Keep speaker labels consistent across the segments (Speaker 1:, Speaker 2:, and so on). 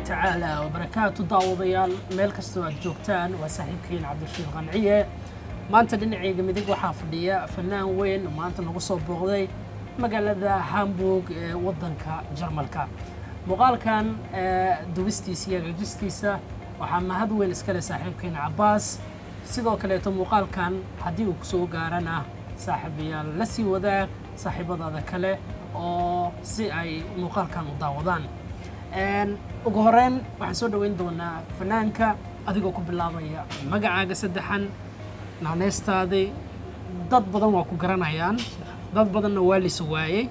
Speaker 1: Tacaala wabarakaatu. Daawadayaal, meel kastoo aad joogtaan, waa saaxiibkiin Cabdirashiid Qanciye. Maanta dhinacayga midig waxaa fadhiya fanaan weyn oo maanta nagu soo booqday magaalada Hamburg ee waddanka Jarmalka. Muuqaalkan dubistiisa iyo hagaajistiisa waxaa mahad weyn iskale saaxiibkeena Cabaas. Sidoo kaleeto muuqaalkan haddii uu kusoo gaarana, saaxiibayaal, la sii wadaag saaxiibadaada kale oo si ay muuqaalkan u daawadaan. Ugu horeyn waxaan soo dhoweyn doonaa fanaanka, adigoo ku bilaabaya magacaaga saddexan, naaneystaadii. Dad badan waa ku garanayaan, dad badanna waa lisa waayey.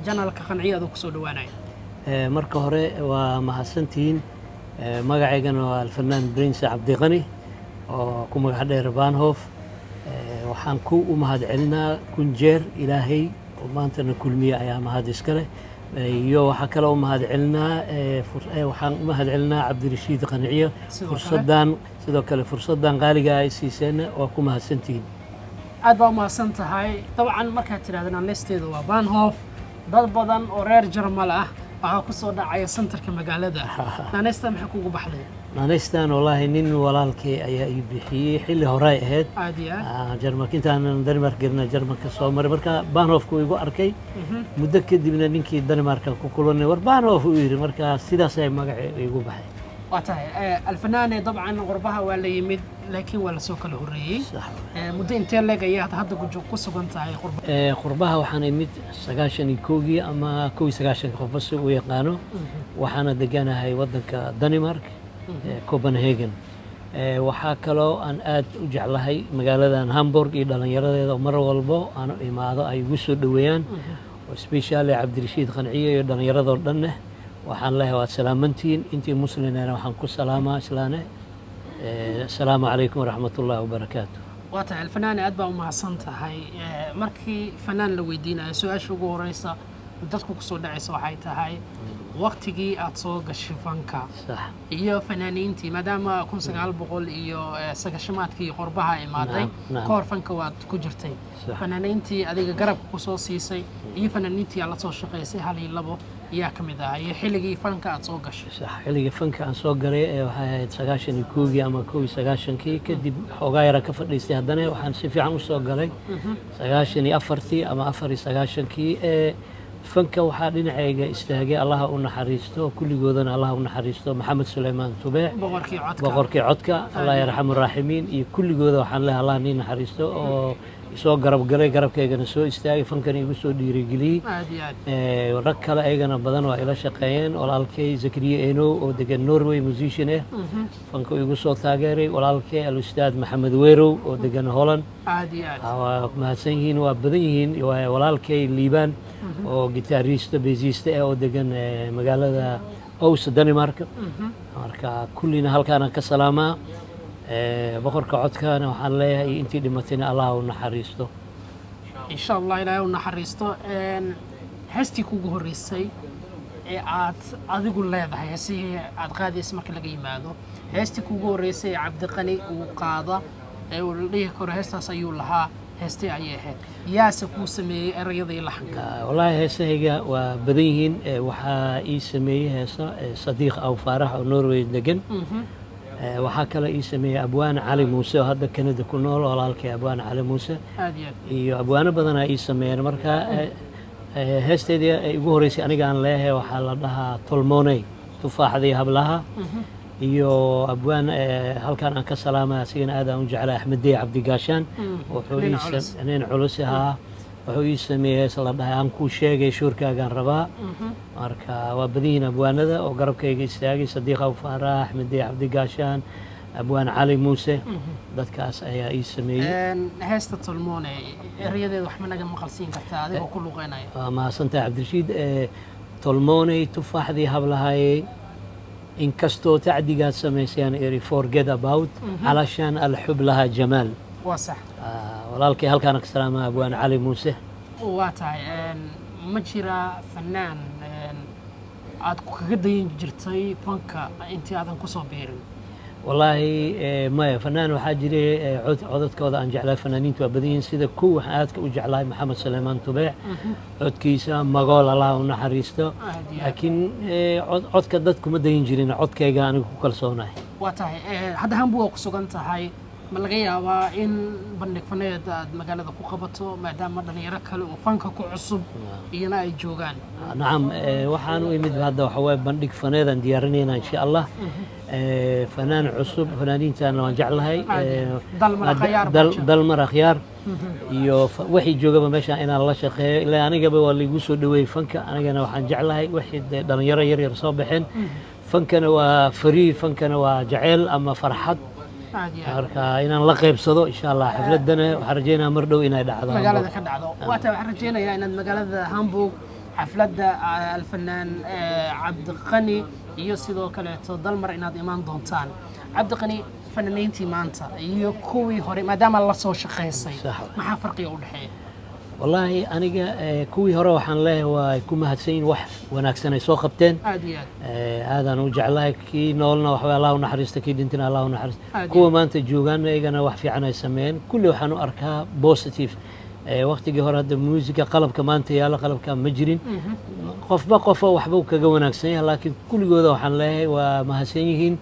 Speaker 1: Channelka Qanciya adoo kusoo dhawaanaya.
Speaker 2: Marka hore waa mahadsantihiin. Magacaygana waa Alfanaan Prince Cabdiqani oo ku magac dheer Baanhof. Waxaan ku u mahad celinaa kun jeer Ilaahay oo maantana kulmiye ayaa mahad iska leh. Iyo waxaa kaloo u mahad celinaa waxaan u mahad celinaa Cabdirashiid Qanciyo.
Speaker 1: Sidoo kale.
Speaker 2: Fursaddan, sidoo kale fursaddan qaaliga ay siiseenna waa ku mahadsantihiin.
Speaker 1: Aad baa umahadsan tahay. Dabcan markaad tidhahda naaneysteeda waa Baanhof, dad badan oo reer Jarmal ah waxaa ku soo dhacaya centerka magaalada. Naaneysta maxay kugu baxday?
Speaker 2: Naanaystan wallaahi nin walaalkay ayaa ii bixiyey, xilli horay ahayd.
Speaker 1: Aad iyo aad.
Speaker 2: Jarmalka intaanan Denmark gelina Jarmalka soo maray, marka Baanhofku igu arkay. Muddo kadibna ninkii Denmarka ku kulanay, "War Baanhof," uu yidhi. Marka sidaasay magaci igu baxay.
Speaker 1: Waa tahay. Alfanaane, dabcan qurbaha waa la yimid, laakiin waa lasoo kala horreeyey.
Speaker 2: Sax.
Speaker 1: Muddo intee leeg ayaad hadda ku sugan tahay qurba?
Speaker 2: Qurbaha waxaan imid 91-gii ama 91-ka, qofba si uu yaqaano. Waxaana deganahay waddanka Denmark, Copenhagen. Waxaa kaloo aan aad u jeclahay magaaladan Hamburg iyo dhallinyaradeeda oo mar walbo aan u imaado ay igu soo dhoweeyaan, oo especially Cabdirashiid Qanciye iyo dhallinyaradoo dhanne. Waxaan leeyahay waad salaamantihiin. Intii muslimena waxaan ku salaamaa islaane, asalaamu calaykum waraxmatullaahi wabarakaatu.
Speaker 1: Waa tahay, alfanaane, aad baa u mahadsan tahay. Markii fanaan la weydiinayo, su-aasha ugu horeysa dadku kusoo dhacaysa waxay tahay waqtigii aad soo gashay fanka iyo fanaaniintii, maadaama 1900 iyo sagaashamaadkii qurbaha imaaday.
Speaker 2: Nacam, nacam.
Speaker 1: Ka hor fanka waad ku jirtay. Fanaaniintii adiga garabka kusoo siisay iyo fanaaniintii aad la soo shaqaysay, hal iyo labo yaa ka mid ahaa, iyo xilligii fanka aad soo gashay?
Speaker 2: Sax, xilligii fanka aan soo galay ee waxay ahayd 91-gii ama 91-kii. Kadib xoogaa yara ka fadhiistay, haddana waxaan si fiican u soo galay 94-tii ama 94-kii. Ee fanka waxaa dhinacayga istaagay, Allaha u naxariisto kulligoodana, Allaha u naxariisto, Maxamed Suleymaan Tubeec.
Speaker 1: Boqorkii codka.
Speaker 2: Boqorkii codka, Allah yarxamu raaximiin. Iyo kulligooda waxaan leeyahay Allah nii naxariisto, oo isoo garab galay, garabkaygana soo istaagay, fankana igu soo dhiirigeliyey.
Speaker 1: Aad iyo aad.
Speaker 2: Rag kale ayagana badan waa ila shaqeeyeen. Walaalkay Zakariya Enow oo degan Norway, musician ah, fanka igu soo taageeray. Walaalkay Alustaad Maxamed Weerow oo degan Holland.
Speaker 1: Aad iyo aad.
Speaker 2: Waa mahadsan yihiin, waa badan yihiin. Waa walaalkay Liibaan oo gitaarista, bassista ah oo degan magaalada Odense, Denmark. Marka kullina halkaanaan ka salaamaa. Boqorka codkana waxaan leeyahay iyo intii dhimatayna Allah u naxariisto.
Speaker 1: Insha Allah, Ilaahay u naxariisto. Heestii kugu horreysay ee aad adigu leedahay, heesihii aad qaadaysa marka laga yimaado, heestii kugu horreysay ee Cabdiqani uu qaada ee uu la dhihi karo heestaas ayuu lahaa, heestee ayay ahayd? Yaase kuu sameeyey erayada iyo laxanka?
Speaker 2: Wallaahi heesahayga waa badan yihiin. Waxaa ii sameeyey heesa Sadiiq Aw Faarax oo Norway degan. Waxaa kaloo ii sameeyey Abwaan Cali Muuse oo hadda Canada ku nool, walaalkay Abwaan Cali Muuse.
Speaker 1: Aad iyo aad.
Speaker 2: Iyo abwaano badanaa ii sameeyeen. Marka heesteedii ay ugu horreysay aniga aan leeyahay waxaa la dhahaa Tolmoney, Tufaaxdii Hablaha. Iyo abwaan halkan aan ka salaamaya, asigana aad aan u jeclay, Axmeddey Cabdigaashaan. Wuxuu
Speaker 1: Nin
Speaker 2: ii
Speaker 1: culus.
Speaker 2: Nin culus ahaa. Wuxuu ii sameeyey hees la dhahay Aan Kuu Sheegay Shuurkaagaan Rabaa. Marka waa badan yihiin abwaanada oo garabkayga istaagay: Sadiiq Aw Faarax, Axmeddey Cabdigaashaan, Abwaan Cali Muuse. Dadkaas ayaa ii sameeyey.
Speaker 1: Heesta Tolmone erayadeeda wax ma naga maqalsiin kartaa adigoo ku luqeynaya?
Speaker 2: Waa mahadsantahay, Cabdirashiid. Tolmooney, tufaaxdii hablahaayey, inkastoo tacdigaad samaysayaan eri, forget about, calashaan alxub lahaa jamaal.
Speaker 1: Waa sax.
Speaker 2: Walaalkay halkaana ka salaama, Abwaan Cali Muuse.
Speaker 1: Waa tahay. Ma jiraa fanaan aad kaga dayan jirtay fanka intii aadan kusoo biirin?
Speaker 2: Wallaahi maya, fanaan waxaa jiray codadkooda aan jeclahay. Fanaaniintu waa badan yihiin. Sida kow waxaan aadka u jeclahay Maxamed Saleymaan Tubeec codkiisa, Magool, Allah u naxariisto.
Speaker 1: Aad iyo aad.
Speaker 2: Laakiin codka dadku ma dayin jirin, codkayga anigu ku kalsoonahay.
Speaker 1: Waa tahay. Hadda Hamburg waa ku sugan tahay. Ma laga yaabaa in bandhig faneed aad magaalada ku qabato, maadaama dhalinyaro kale oo fanka ku cusub iyana ay joogaan?
Speaker 2: Nacam, waxaan u imid hadda waxa waaye bandhig faneedaan diyaarinayna insha Allah. Fanaan cusub, fanaaniintana waan jeclahay.
Speaker 1: Aad iyo aad. Dalmar Akhyaar baa jira.
Speaker 2: Dalmar Akhyaar iyo wixii joogaba meesha inaan la shaqeeyo, ilaa anigaba waa laigu soo dhaweeyey fanka. Anigana waxaan jeclahay wixii dee dhalinyaro yar yar soo baxeen. Fankana waa free, fankana waa jaceyl ama farxad.
Speaker 1: Aad iyo aad.
Speaker 2: Marka inaan la qaybsado insha Allah. Xafladana waxaan rajeynaya mar dhow inay dhacdo
Speaker 1: magaalada
Speaker 2: Hamburg.
Speaker 1: Ka dhacdo. Waa tahay, waxaan rajeynayaa inaad magaalada Hamburg xafladda alfanaan Cabdiqani iyo sidoo kaleeto Dalmar inaad imaan doontaan. Cabdiqani, fanaaniintii maanta iyo kuwii hore maadaama la soo shaqaysay,
Speaker 2: Sax.
Speaker 1: maxaa farqiga u dhexeeya?
Speaker 2: Wallaahi aniga kuwii hore waxaan leeyahay waa ay ku mahadsan yihiin, wax wanaagsan ay soo qabteen.
Speaker 1: Aad iyo aad.
Speaker 2: Aadaan u jeclahay. Kii noolna waxba Allah u naxariista, kii dhintana Allah u naxariista.
Speaker 1: Aad iyo
Speaker 2: Kuwa maanta joogaana iyagana wax fiican ay sameeyeen. Kulli waxaan u arkaa positive. Waqtigii hore hadda muusiga qalabka maanta yaalo qalabka ma jirin. Qofba qofo waxbuu kaga wanaagsan yahay, laakiin kulligooda waxaan leeyahay waa mahadsan yihiin.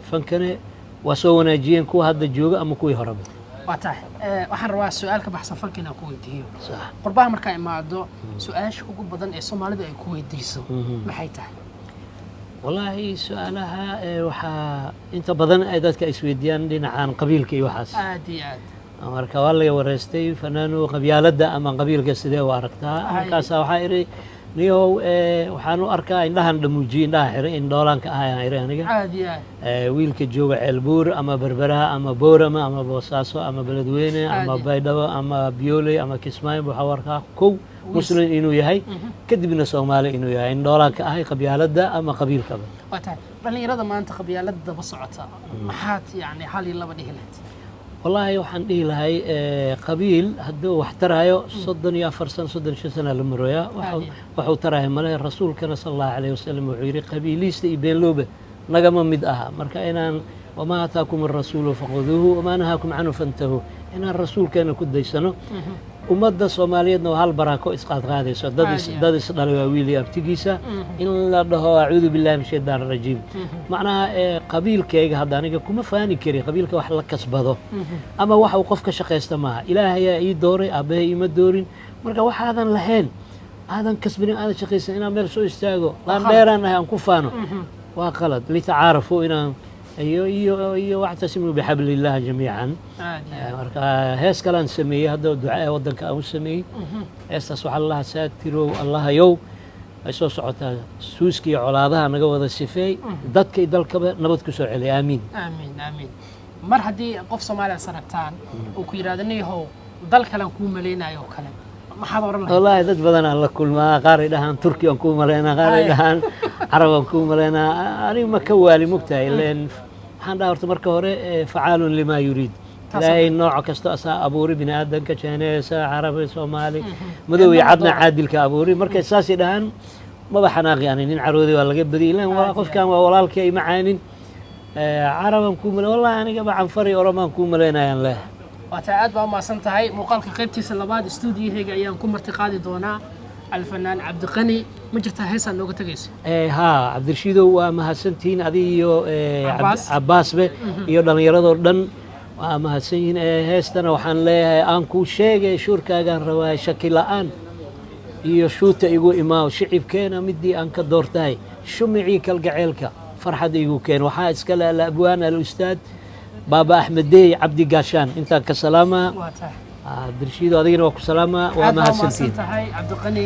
Speaker 2: Fankane waa soo wanaajiyeen, kuwa hadda jooga ama kuwii horeba.
Speaker 1: Waa tahay. Waxaan rabaa su-aal ka baxsan fanka inaan ku weydiiyo.
Speaker 2: Sax.
Speaker 1: Qurbaha markaa imaado, su-aasha ugu badan ee Soomaalidu ay ku weydiiso maxay tahay?
Speaker 2: Wallaahi su-aalaha waxaa inta badan ay dadka isweydiiyaan dhinacan qabiilka iyo waxaas.
Speaker 1: Aad iyo aad.
Speaker 2: Marka waa laga wareystay, fanaanu qabyaaladda ama qabiilka sidee u aragtaa? Markaasaa waxaa idhi, niyow, waxaan u arkaa indhahan dhamuujiye, indhaha xiray, indhoolaanka ah ayaan idhi aniga.
Speaker 1: Aad iyo aad.
Speaker 2: Wiilka jooga Ceelbuur ama Berberaha ama Boorama ama Boosaaso ama Beledweyne ama
Speaker 1: Aad.
Speaker 2: Baydhabo ama Biyooley ama Kismaayo, waxaa u arkaa kow Muslim inuu yahay, kadibna Soomaali inuu yahay. Indhoolaanka ahay qabyaaladda ama qabiilkaba.
Speaker 1: Waa tahay. Dhallinyarada maanta qabyaalada daba socota maxaad yani hal iyo laba dhihi lahayd?
Speaker 2: Wallaahi waxaan dhihi lahay, qabiil hadduu wax tarayo, 34 sano, 35 sana la marooyaa. Waxuu tarayo male. Rasuulkana sala Allahu calayhi wasalam wuxuu yidhi, qabiiliista iyo beenlooba nagama mid aha. Marka inaan wamaa ataakum arasuulu faquduuhu wamaa nahaakum canhu fantahuu, inaan rasuulkeena ku daysano. Ummadda Soomaaliyeedna waa hal baraako isqaadqaadayso, dad dad isdhalay, waa wiil iyo abtigiisa. In la dhaho acuudu billahi min shaytaan rajiim, macnaha qabiilkayga hadda aniga kuma faani kari. Qabiilka wax la kasbado ama waxa uu qof ka shaqaysta maaha. Ilaahayaa ii dooray, aabbahay iima doorin. Marka waxaadan lahayn, aadan kasbinin, aadan shaqaysan, inaan meel soo istaago, laan dheeraan ahay aan ku faano, waa qalad. Litacaarafu inaan iyo wactasimuu bixablillahi jamiican.
Speaker 1: Aad iyo aad.
Speaker 2: Marka hees kalean sameeyey hadda, duca ee waddanka aan u sameeyey. Heestaas waxaa lalahaa, saatirow Allahayow, ay soo socotaa, suuska iyo colaadaha naga wada sifeey, dadka iyo dalkaba nabad ku soo celiy, aamiin.
Speaker 1: Aamiin, aamiin. Mar haddii qof Soomaaliya saragtaan uu ku yidhahdo, niyahow, dal kalean kuu malaynayo oo kale, maxaad oran lahayd?
Speaker 2: Wallaahi dad badan aan la kulmaa, qaar ay dhahaan Turki aan kuu malaynaa, qaar ay dhahaan Carab aan kuu malaynaa. Aniga ma ka waali, mogtahay, ileen waxaan dhaha horta marka hore, facaalun limaa yuriid. Ilaahay nooc kasta asaa abuuri, bini aadanka, Jeeneesa, Carabi, Soomaali, madow iyo cadna, caadilka abuuri. Markay saasay dhahaan maba xanaaqi ani. Nin carooday waa laga badiyay, ilan waa qofkan waa walaalkii, ima caanin. Caraban kuu malay, wallahi anigaba Canfari, Oromaan kuu malaynayaan leh.
Speaker 1: Waa tahay, aad baa umahadsan tahay. Muuqaalka qaybtiisa labaad stuudiyahayga ayaan ku marti qaadi doonaa alfanaan Cabdiqani. Ma jirtaa heesaan nooga tegayso?
Speaker 2: Haa, Cabdirashiidow, waa mahadsantihiin adiga iyo
Speaker 1: Cabbaas.
Speaker 2: Cabbaasbe iyo dhallinyaradoo dhan waa mahadsan yihiin. Heestana waxaan leeyahay, aan kuu sheegay shuurkaagaan rabaa, shaki la'aan iyo shuuta igu imaaw, shicibkeena midii aan ka doortahay, shumicii kalgaceelka farxad igu keen. Waxaa iskale alabwaan alustaad Baaba Axmedeey Cabdi Gaashaan. Intaan ka salaamaa.
Speaker 1: Waa tahay.
Speaker 2: Cabdirashiidow, adigana waa ku salaamaa, waa
Speaker 1: Aad baa umahadsan
Speaker 2: mahadsantihiin.
Speaker 1: tahay Cabdiqani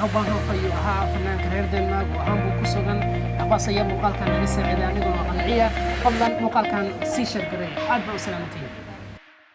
Speaker 1: Hobbaanhof ayuu ahaa, fanaanka reer Denmark oo Hamburg ku sugan. Cabaas ayaa muuqaalkan naga saaciiday, aniguna waa Qanciya. Fadlan muuqaalkan sii share gareeya. Aad baa u salaamantihiin.